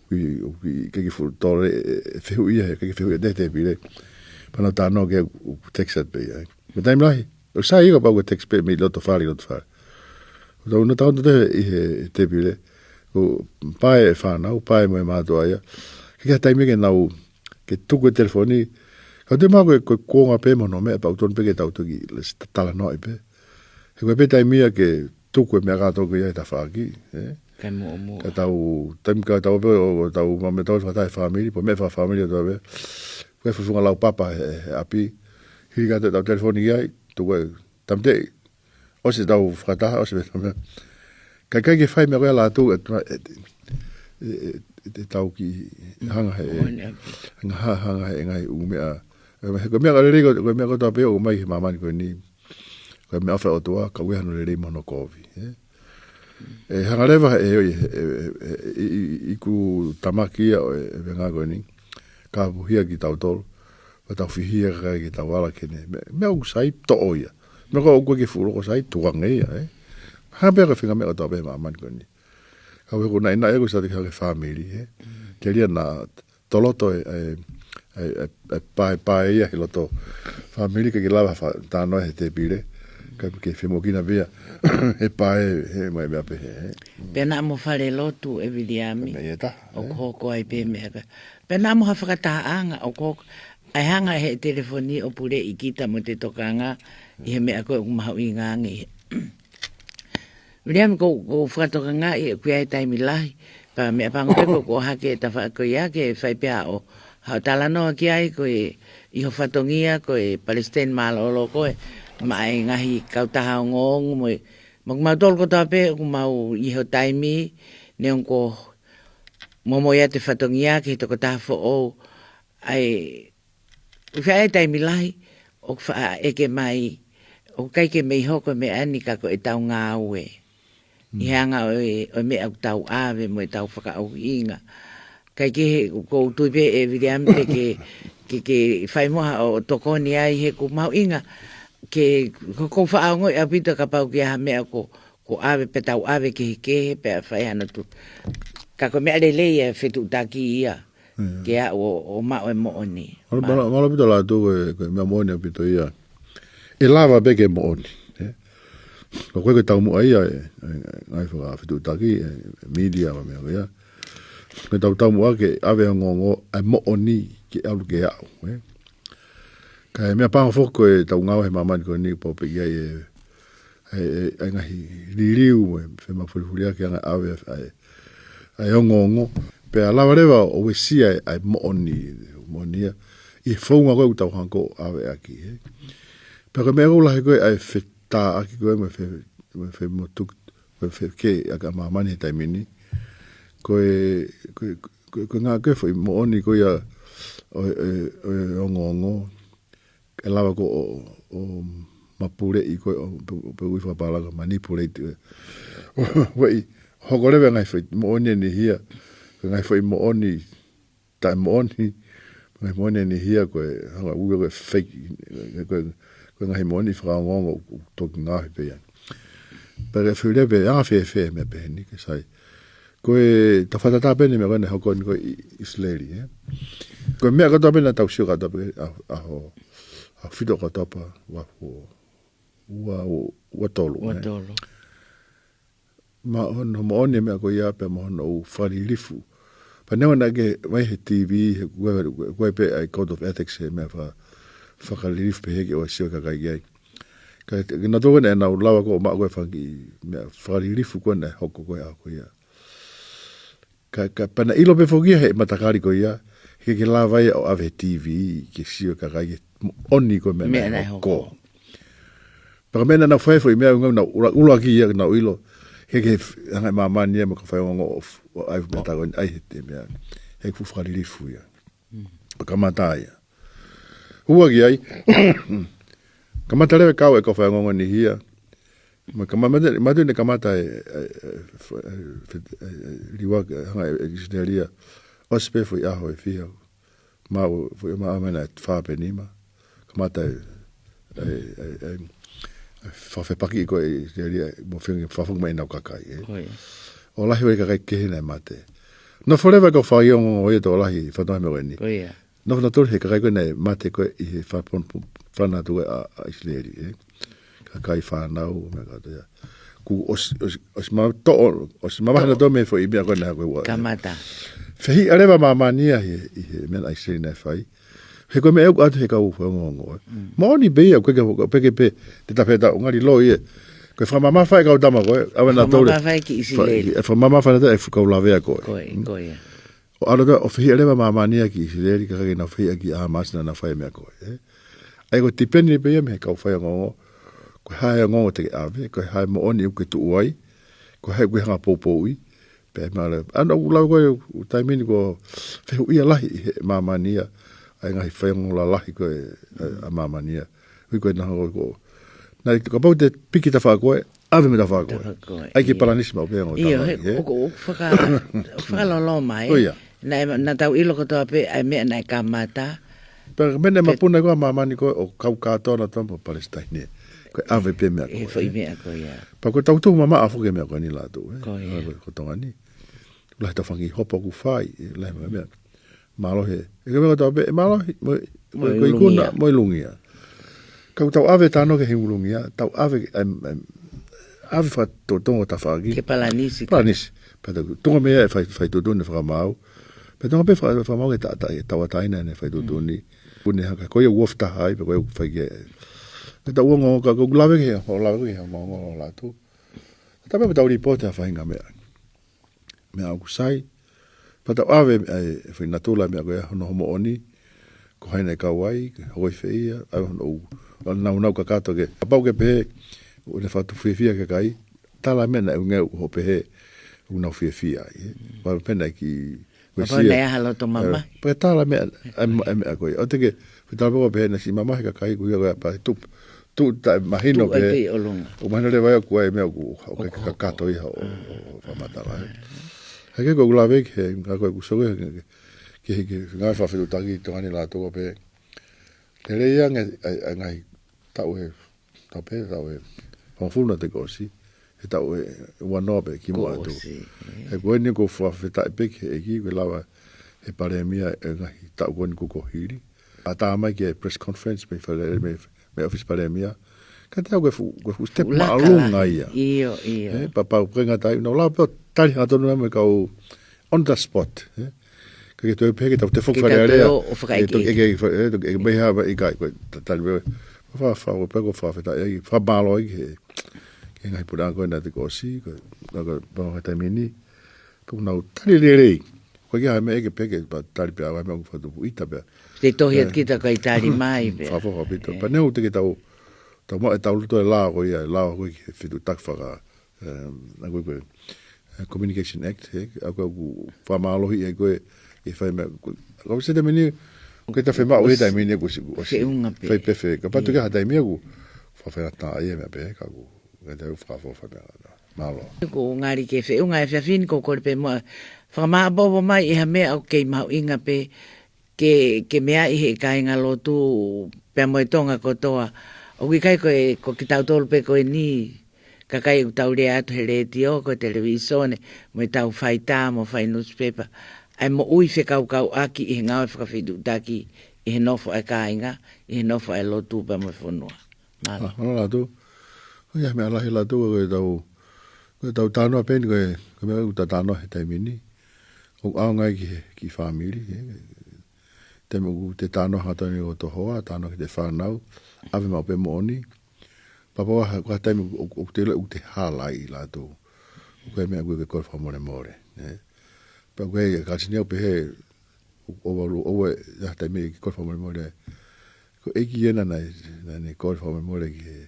ki, ʻoku ʻikai ke fuʻu tole, ē, ʻe fehuʻi ia, he ʻikai ke fehuʻi ia he tēpile. Pea nau talanoa ki ai ʻoku text atu pē ia. Mo e taimi lahi, ʻoku sai ia kapau ko e text pē mei loto fale, loto fale. ʻOku tau nau talanoa atu ʻi he tēpile, ʻo pae e fānau, pae mo e mātuʻa ia. Ke ʻikai ha taimi ke nau, ke tuku e telefoni. Ka te mau ko e, ko e kuonga pē mo hono meʻa, pea ʻoku totonu pē ke tau toki lesi talanoaʻi pē. He ko e pē taimi ia ke tuku e meʻa kātoa ko ia he tafaʻaki, ē? Kae muʻomuʻa. Ka tau, taimi ka tau pē, ʻo tau ma me tau fakataha e fāmili, pea meʻa fakafāmili ʻo tau pē. Ko e fufunga laupapa he, he ʻapi. Hili ka te tau telefoni ki ai, tuku e tamteʻi. ʻOsi tau fakataha, ʻosi pē tau meʻa. Ka ʻikai ke fai meʻa ko ia Lātū, ʻe, ʻe, ʻe, ʻe, ʻe tau ki hanga he, Moʻoni ʻaupito. Hanga ha-, hanga he ngaahi ʻū meʻa. Ē, he ko e meʻa ka lelei ko, ko e meʻa kotoa pē ʻoku ʻomai he māmani ko eni. Ko e meʻaʻofa ʻa e ʻOtua, ka ʻoku ʻi ai hano lelei mo hono kovi, ē. ʻE hanga leva ʻe, ʻe, ʻe, ʻe, ʻi, ʻi, ʻi, ʻi he ʻū tamaki ia ʻo e, e venga ko eni. Ka puhia kitautolu. Pea tau fihia kakai ke tau ala ki heʻene. Meʻa, meʻa ʻoku sai toʻo ia. Meʻa ko ē ʻoku ʻikai ke fuʻu loko sai tuku ange ia, ē. Hā pē ko e faʻahinga meʻa kotoa pē he māmani ko eni. Ka ʻoku ʻikai ko e naʻinaʻi ʻoku sai ki he fāmili, ē. Telia naʻa toloto e, e, e, e, e pae, pae ia he loto fāmili ʻikai ke lava fa-, talanoa he tēpile. Ka ke femoʻuekina pē ia he pae, he mai meʻa pehē, ē. Pea naʻa mo fale lotu ʻe Viliami. Meʻa ia ʻe taha, ē. ʻOku hoko ai pē meʻa ka. Pea naʻa mo ha fakatahaʻanga ʻoku hoko. ʻA e hanga he telefoni ʻo puleʻi kita mo te tokanga ʻi he meʻa ko ē ʻoku mahuʻinga ange. Viliami ko, ko fakatokangaʻi ʻoku ʻi ai e taimi lahi. Pea meʻapango pē ko, ko hake e tafaʻaki ko ia ke fai pē haʻo, haʻo talanoa ki ai ko e ʻi ho fatongia ko e Palesiteni mālōlō ko ē maʻa e ngaahi kautaha ongoongo mo e, mo kimautolu kotoa pē ʻoku mau ʻi ho taimi neongo ko momoi atu e fatongia ki he tokotaha foʻou ʻa e ʻoku ʻi ai e taimi lahi ʻoku faʻa ʻeke mai, ʻoku ʻikai ke mei hoko e meʻa ni ka ko ʻetau ngāue. ʻI he anga ʻo e, ʻo e meʻa ʻoku tau ʻave mo ʻetau fakaʻuhinga. Kae kehe ʻoku ou tui pē ʻe Viliami te ke, ke, ke fai muʻa ʻo tokoni ai he ʻoku mahuʻinga. Ke, ko, ʻoku ou faʻa ongoʻi ʻaupito kapau ʻoku ʻi ai ha meʻa ʻoku, ʻoku ʻave pē tau ʻave kehekehe pea fai hano tu. Ka ko e meʻa lelei e fetuʻutaki ia. Ke aʻu ʻo, ʻo maʻu e moʻoni. Mālō, mālō, mālō ʻaupito Lātū ko e, ko e meʻa moʻoni ʻaupito ia. ʻE lava pē ke moʻoni, ē? Ko e, ko e taumuʻa ia, ē, ē, ngaahi fakafetuʻutaki, ē, mītia, mo e meʻa ko ia. Ko e tau taumuʻa ke ʻave ongoongo, ʻa e moʻoni ke ʻalu ke aʻu, ē? Ka e meʻapango foki ko e tau ngāue he māmani ko eni pau pē ki ai e, e, e, e ngaahi liliu mo e femafulifuliʻaki ʻa e anga ʻave ʻa e, ʻa e ongoongo. Pea lava leva ʻo uesia ʻa e moʻoni, moʻoni ia. ʻI he founga ko ē ʻoku tau hanga ʻo ʻave ʻaki, ē. Pea ko e meʻa ʻoku lahi ko ē ʻa e fetāʻaki ko ē mo e fe-, mo e femotuki, mo e feke ʻaki ʻa māmani he taimi ni. Ko e, ko e, ko e, ko e ngaahi ko e foʻi moʻoni ko ia ʻo e, ʻo e, ʻo e ongoongo. ʻE lava ko ē ʻo, ʻo mapuleʻi ko ē ʻo pe, pe ui fakapālangi manipulate ē. ʻO, ʻo, ʻo, ʻi, hoko leva ngaahi foʻi moʻoni ʻe niʻihi ia. Ko e ngaahi foʻi moʻoni, taʻemoʻoni. Ngaahi moʻoni ʻe niʻihi ia ko e, hanga ʻo ui ko e fake, ko e, ko e ngaahi moʻoni fakaongoongo ʻoku toki ngaohi pē ia. Pea ke fili pē, anga fēfē meʻa pehē ni ke sai. Ko e tau fakatātā pē eni meʻa ko ē naʻe hoko ni ko ē ʻi ʻIsileli, ē. Ko e meʻa kotoa pē naʻa tau sio kātoa pē, ʻa, ʻa ho, ʻa fitu ʻOkatopa, ua fu, ua, ua tolu, Ua ē. tolu. Ma hono moʻoni e meʻa ko ia pea mo hono ʻū fakalilifu. Pea neongo naʻe ʻikai ke ʻi ai he T V, he ko e, ko e, ko e pē ʻa e Code of Ethics he meʻa fa-, fakalilifu pē he ke ʻoua sio e kakai ki ai. Ka ke na tō ko ē naʻa nau lava ko ē ʻo maʻu ko ē fanga kiʻi meʻa fakalilifu ko ē naʻe hoko ko ē ʻaho ko ia. Ka, ka pea naʻe ʻilo pē foki ia he matakali ko ia, he ʻikai ke lava ia ʻo ʻave he T V, ke sio e kakai ki he moʻoni ko e meʻa Meʻa naʻe naʻe hoko. hoko. Pea ko e meʻa naʻa nau fai foʻi meʻa ʻoku nau ʻuluaki ia ke nau ʻilo. He ke f-, hanga ʻe māmani ia mo e kau faiongoongo ʻo f-, ʻo ʻai meʻa tā ko eni ʻai he te meʻa. He ʻoku fakalilifu ia. ʻO kamata ia. Ua ki ai. Kamata leva e kau e kau faiongoongo ʻe niʻihi ia. Mo e kama-, mate, mate ne kamata e, e, e, f-, e, f-, e, e, liua ke hanga e, e ʻIsileli ia. ʻOsi pē foʻi ʻaho ʻe fiha. Maʻu foʻi ʻaho mai naʻe fā pe nima. Kamata e, e, e, e, e, fakafepakiʻi ko ē ʻIsileli ia, mo fengi fafongi mai ʻenau kakai, ē. Ko ia. ʻO lahi ʻo e kakai kehe naʻe mate. Nofo leva e kau faiongoongo ia tokolahi, fanongo he meʻa ko eni. Ko ia. Nofo nautolu he kakai ko ē naʻe mate ko ē ʻi he fa-, pon-, pon-, fana atu ko ē ʻa, ʻa ʻIsileli, ē. Kakai fānau, meʻa kātoa ia. Kuo ʻosi, ʻosi, ʻosi ma toʻo, ʻosi mavahe nautolu mei he foʻi meʻa ko ē naʻe hoko ʻi he ua. Kamata. Fehiʻa leva māmani ia he, ʻi he meʻa naʻe ʻIsileli naʻe fai. He ko e meʻa ʻoku ʻoatu he kau faiongoongo, ē. Mm. Moʻoni pē ia, ʻoku ʻikai ke, ʻoku ʻikai ke pē, te ta pē ta ngali loi, ē. Ko e fakamamafa e kau tama ko ē, ʻave nautolu. Fakamamafa ki ʻIsileli. Fa-, e fakamamafa nautolu e fuʻu kau lavea ko ē. Ko ē, ko ia. ʻO ʻalu atu ʻo fehiʻa leva māmani ia ki ʻIsileli, ka ʻikai ke nau fehiʻa ki ʻAmasi naʻa nau fai e meʻa ko ē, ē. ʻA ia ko e tipeni pē ia mei he kau faiongoongo, ko e hā e ongoongo te ke ʻave, ko e hā e moʻoni ʻoku ke tuʻu ai, ko e hā ʻoku ke hanga ʻo poupouʻi, pea ʻe mālō. ʻA ia ʻoku lau ko ē ʻū taimi ni ko e fehuʻia lahi ʻi he māmani ia, ʻa e ngaahi faiongoongo lalahi ko ē, ē, ʻa māmani ia. Ui ko e naʻa ko ē ko. Naʻe kapau te piki tafaʻaki ko ē, ʻave mei tafaʻaki ko ē. Tafaʻaki ko ē, ʻai ke ʻio. Palanisi maʻu pē ʻa e ongo ʻIo, tama he, ē. ʻoku, ʻoku faka-, fakaloloma, ē. ʻO ia. Naʻe, naʻa tau ʻilo kotoa pē, ʻa e meʻa naʻe kamata. Pea meʻa naʻe Pe- mapuna ko ē ʻa māmani ko ē ʻo kau kātoa nautolu mo Palesitaine. Ko e ʻave pē meʻa ko ē, ʻE foʻi ē. Meʻa ko ia. Pea ko e tau tuhu mamaʻo foki e meʻa ko eni ʻa Tonga, ē. Ko ia. Ko, ko Tonga ni. Lahi e tau fanga kiʻi hopo ʻoku fai, ē, lahi e meʻa. Mālohi. ʻE ka meʻa kotoa pē, ʻe mālohi, mo, mo Mo e ko e ikuna, lungia. Mo e lungia. Ka ʻoku tau ʻave tano ki he lungia, tau ʻave, em, em, ʻave fakatotongi tafaʻaki. Ke palanisi. Palanisi. Pea tau, tuʻunga mei ai e fai, fai tuʻutuʻuni fakamaau. Pea tuʻunga pē fai, fakamaau ke ta, ta, tauʻatāina ʻene fai tuʻutuʻuni. Mm. Pune haka, ko ia ʻoku ofi taha ai, pea ko ia ʻoku fai ki ai. Ka tau ongo, ka ʻoku lave ki he, ʻo lave ki he, ʻo ongo, ʻo latu. Tau pē tau lipooti ʻa e faʻahinga meʻa. Meʻa ʻoku sai. Pea tau ʻave, ʻa e, foʻi natula meʻa ko ia hono homo ʻoni. Ko hai naʻe kau ai, ko hai fē ia, ʻave hono ʻū, ʻa e naunau kakato ke. Kapau ke pehē, ʻoku ne fakatupu fiefia ki he kakai. Tala meʻa naʻe ʻuhinga ʻo pehē, ʻoku nau fiefia ai. Pea pehē naʻe ki, ko e Kapau sia. Naʻe ʻi ai ha loto mamahi. Ē, pea tala meʻa, ʻa e, ʻa e meʻa ko ia. ʻOua te ke, pea tala pē ko e pehē naʻe siʻi mamahi e kakai, ko ia ko ia pea tupu. Tuʻu taʻemahino Tuʻu ai pē. Pē ʻi ʻolunga. ʻOku mahino leva ia ʻoku ʻi ai e meʻa ʻoku, ʻoku ʻOku kakato hoko. Ia ʻo, ʻo, ʻo fakamatala, ē. Hangē ko ʻeku lave ki he, ngaahi ko ʻeku sio ki he, ki he, ki he ngaahi fakafetuʻutaki ʻi Tonga ni ʻa Tonga pē. Lelei ange, ʻa e, ʻa e ngaahi taʻu ʻe, taʻu pē, taʻu ʻe hongofulu naʻe toki ʻosi. He taʻu ʻe ua noa pē kimuʻa atu. Kuo ʻosi, ē. He ko eni ʻoku ou fakafetaʻi pē ki he ʻEiki, ʻoku lava he palēmia e ngaahi taʻu ko eni kuo hili. ʻA tā mai ki he press conference, mei fale, mei, mei ʻōfisi palēmia. Ka te au ko e fuʻu, ko e fuʻu step Fuʻu laka māʻolunga lahi. Ia. ʻIo, ʻio. Ē, pea pau, ko e ngata ai, nau lava pē ʻo tali hangatonu mo e kau on the spot, ē. Ka ke toe pehē ke tau toe foki Ke fale tau alea. Toe ō ʻo fakaʻekeʻeke. Ē, toki ʻeke, ʻeke, ʻeke, ʻeke, mei hā, ʻikai, ko e ta-, tali pē. Fa-, fa-, ko e pē ko e fakafetaʻi ai, fakamālō ai ki he, ki he ngaahi puleʻanga ko ē naʻe toki ʻosi, ko e, ko e, ko e, ko e taimi ni. Pea ʻoku nau tali lelei. Ko e kiʻi meʻa ʻeke pē ke pea tali pē ʻa e meʻa ʻoku fakatupu ʻita pē. Te tohi atu Ē. Kita kai tali mai pē. Fa-, fa-, fa-, pito. Ē. Pea neongo te ke tau, tau maʻu e tau loto e lao ko ia, e lao ko ia ki he fetuʻutaki faka-, em, ʻa ko ia ko e, ē, Communication Act, ē, ʻa ko ia ʻoku fakamālohiʻi ai ko ē, ʻe fai meʻa, ko, ko e se taimi ni, ʻoku ʻikai te ta fiemaʻu he taimi ni ʻoku si-, ʻoku si-, Feʻunga pē. Fai pē fē. Kapau te Ē. Ke ha taimi ʻoku, fakafetaʻi ai e meʻa pē, ka ʻoku, ʻikai te u fakafofa meʻa. Mālō. Ko e ngali ke feʻunga e efiafi ni ko e kole pē muʻa. Fakamāʻopoʻopo mai ʻi ha meʻa ʻoku kei mahuʻinga pē ke, ke meaʻi he kāingalotu pea mo e Tonga kotoa. ʻOku ʻikai ko e, ko kitautolu pē ko eni, kakai ʻoku tau lea atu he letiō, ko e televīsone, mo e tau faitā, mo fai nusipepa. ʻA e moʻui fekaukauʻaki ʻi he ngāue fakafetuʻutaki, ʻi he nofo ʻa e kāinga, ʻi he nofo ʻa e lotu pea mo e fonua. Mālō. Ah, mālō Lātū. ʻOku ʻi ai e meʻa lahi Lātū, ko e tau, ko e tau talanoa pē eni, ko e, ko e meʻa ʻoku tau talanoa he taimi ni. ʻOku ʻaonga ia ki he, ki he fāmili, ē. Taimi ʻoku te talanoa hanga tonu ki hoto hoa, talanoa ki he fānau, ʻave maʻu pē moʻoni. Pea pau ha, ko ha taimi ʻoku, ʻoku te lea ʻoku te hala ai Lātū. ʻOku ʻi ai e meʻa ʻoku ke kole fakamolemole, ē. Pea ʻoku ʻi ai e kātini ʻoku pehē, ʻo, ʻo, ʻo, ʻo, ʻi ha taimi ke kole fakamolemole. Ko e ʻEiki ena naʻa, naʻa ne kole fakamolemole ki he,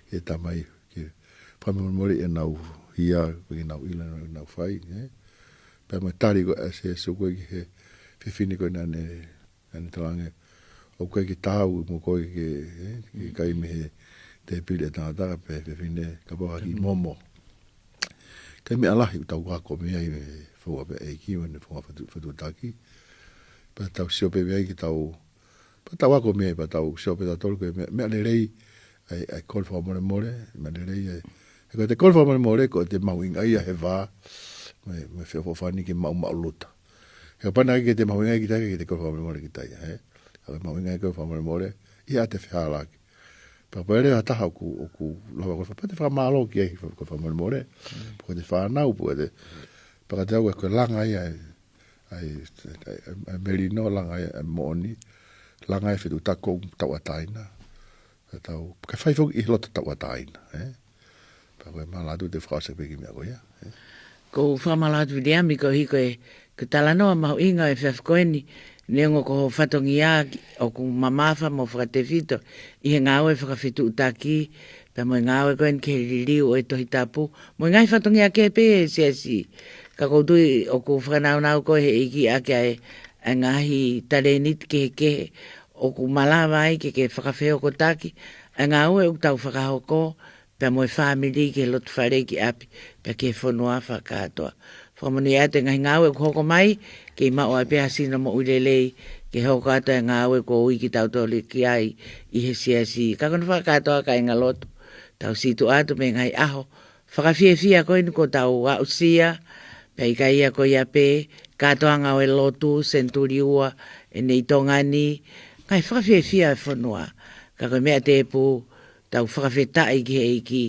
ki he tamai, ke fakamolemole ʻenau hia, ko ʻenau ʻilo, ʻenau fai, ē. Pea mo e tali ko ē ʻa Sīsū ko ē ki he fefine ko ē naʻa ne, naʻa ne talaange, ʻoku ʻikai ke tau mo koe ke, ē, ke kai mei he tēpile ʻa e tangata, pea fefine, kapau ʻoku ʻikai ke momo. Ka ko e meʻa lahi ʻoku tau ako mei ai mei he founga pē ʻa e ʻEiki, mo ʻene founga fetu-, fetuʻutaki. Pea tau sio pē mei ai ke tau, pea tau ako mei ai, pea tau sio pē tautolu ko e meʻa, meʻa lelei, ʻa e, ʻa e kole fakamolemole, meʻa lelei ʻa e. He ko e te kole fakamolemole, ko e te mahuʻingaʻia he vā, mo e, mo e feʻofoʻofani ke maʻumaʻuluta. He kapau naʻe ʻikai ke te mahuʻingaʻia kita ke te kole fakamolemole kita ia, ē. Ka ko e mahuʻingaʻia ke kole fakamolemole, ʻi he ʻa te fehālaaki. Pea kapau ʻe lea ha taha ʻoku, ʻoku lava ko e fa-, pea te fakamālō ki ai, ko e fakamolemole. Mm. Pe ko e te fānau, pe ko e te, pea ka te au ʻe ko e langa ia, ʻa e, ʻa e, ʻa e, ʻa e melino, langa ia, ʻa e moʻoni, langa ia e fetuʻutaki ʻoku tauʻatāina. Ka tau, ka fai foki ʻi he loto tauʻatāina, ē? Pea ko e mālō atu te fakaʻosi pē ki he meʻa ko ia, ē? ʻOku ou fakamālō atu Viliami koeʻuhi ko e, ko e talanoa mahuʻinga ʻo e efiafi ko eni, neongo ko hoʻo fatongia ʻoku mamafa mo fakatefito ʻi he ngāue fakafetuʻutaki, pea mo e ngāue ko eni ki he liliu ʻo e Tohi Tapu, mo e ngaahi fatongia kehe pē he siasi. Ka ʻoku ou tui ʻoku fakanaunau koe he ʻEiki ʻaki ʻa e, ʻa e ngaahi talēniti kehekehe, ʻoku malava ai ke, ke fakafehokotaki ʻa e ngāue ʻoku tau fakahoko, pea mo e fāmili ki he loto fale ki ʻapi, pea ki he fonua fakakātoa. Fakamonūʻia atu e ngaahi ngāue ʻoku hoko mai, ke maʻu ai pē ha sino moʻui lelei, ke hoko atu e ngāue ʻoku ui kitautolu ki ai ʻi he siasi. Ka ko hono fakakātoa kāingalotu, tau sītuʻa atu mei he ngaahi ʻaho fakafiefia ko eni kuo tau aʻusia, pea ʻikai ia ko ia pē, kātoanga ʻo e lotu, senituli ua, ʻeni ʻi Tonga ni, ngaahi fakafiefia e fonua. Ka ko e meʻa tēpū, tau fakafetaʻi ki he ʻEiki,